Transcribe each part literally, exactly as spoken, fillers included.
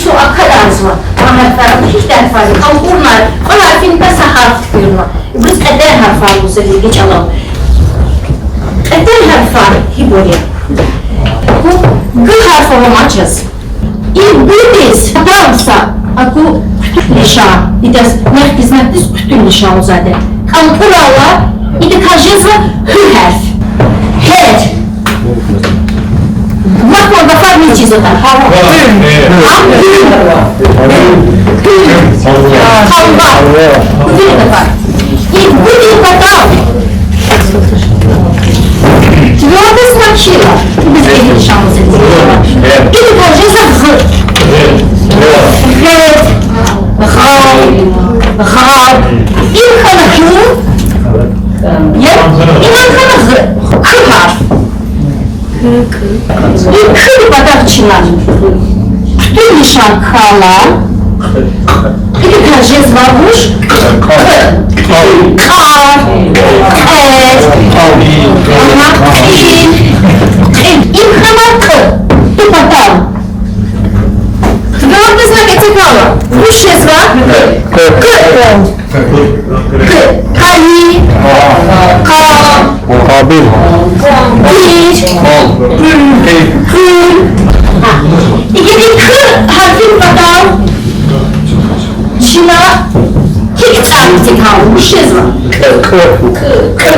Акадарзава а гьарфар, гьихьтин гьарфар я, кӀалкӀурна, кьве гьарфинда са гьарф туькӀуьрна. Ибуруз кьетӀен гьарфар лугьузва лезги чӀалал. КьетӀен гьарфар гьибур я. Г гьарф ава ман чаз. И гудиз патав са аку хъуьтуьл лишан, идаз мягкий знакдиз хъуьтуьл лишан лугьузвайди. КӀалкӀурайла, идакай жезва гьу гьарф. Гьер. Лап гафар низ чизватӀа? Халва. Халва. Гудин гафар. И гудин патав твёрдый знак хьайила, идакай жезва гъ. Гъед, гъал, гъаб. Им хьана гъ, я, им хьана гъ, к гьарф. И куьн патав чна хъуьтуьл лишан кхьайла, идакай жезва вуч? Кьар, кьер, ана, кьил, кьил. Им хьана кь. И патав твёрдый знак эцигайла, вуч жезва? Кь. Кь. Къали, къа, къабул, къир, къуьл. Игер и к гьарфин патав чна гьикӀ цӀар эцигайла, вуч жезва? Кь. Кь. Кь.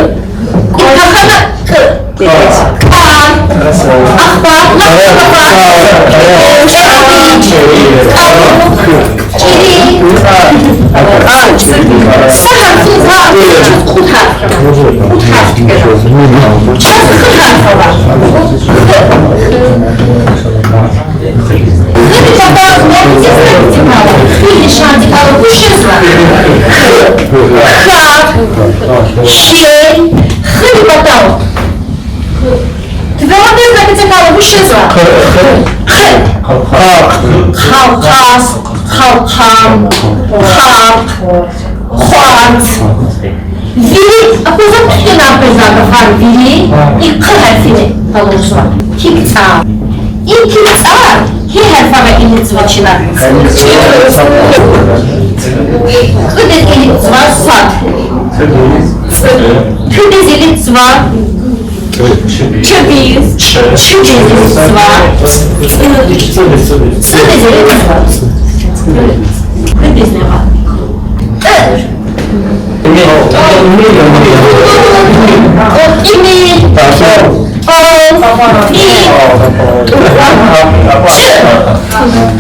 Кьахьана кь. Кьар. Ахпа, лап гафар. Кьаву. Кьаву. Кьири. Са гьарф, са гьарф, кьуд гьарф. Кьуд гьарф. Чаз гъ гьарф ава. Гъ. Гъ патав, гъ лишандикай вуч жезва? Х. Х. Хел. Х патав твёрдый знак эцигайла вуч жезва? Х. Х. Халкъ. Халкъас, халкъан, халкъ, хварц. Вири, аквазва куьтягьна къвезва гафар вири, и к гьарфини къалурзава. КикӀ цӀар. И кикӀ цӀар гьи гьарфара илитзава чна? Кьудиз илитзава сад. ЦӀ. Кьудиз илитзава чвабиз, чудиз илитзава цӀ. ЦӀудиз илитзава. Кьудиз нева. Кь. Кьими. Кьал. Кьи.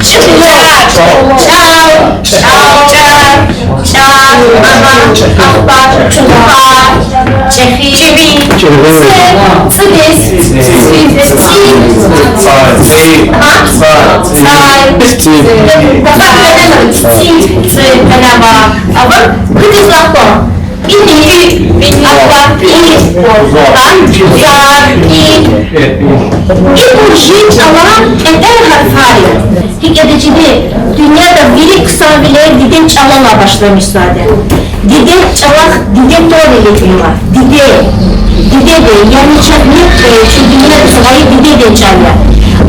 Ч. Ч. Чал. Чал. Чар. Чар. Ама. Ахпа. Чухпа. ЧӀехи. ЦӀи. ЦӀидиз. ЦӀи. Цай. Гафар къене ава. ЦӀи. ЦӀи. Къене ава. Ава. Кьудиз лапа. Ини, ини, апа, и, а, зар, и. Ибур жи чӀалан кьетӀен гьарфар я. ГьикӀ ятӀа чиди, дуьньяда вири хъсанвилер дидед чӀалалай башламишзавайди. Дидед чӀалахъ диде тӀвар илитмир. Диде. Дидеди, яни чахъ ни, э, чи дуьньядиз гъайи дидедин чӀал я.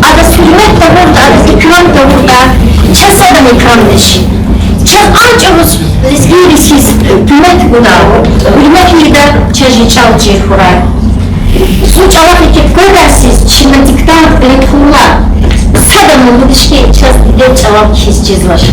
Адаз гьуьрмет тавуртӀа, адаз икрам тавуртӀа, чаз садан икрамдиз жи. Чаз а чӀавуз лезгийриз хьиз куьмек гуда, гьуьрмет ийида, чаз жи чӀал чир хьурай. Зун чӀалахъ еке къведайсиз чна диктант кьиле тухуна, садани лугьудай хьи, чаз дидед чӀалал кхьиз чизвач.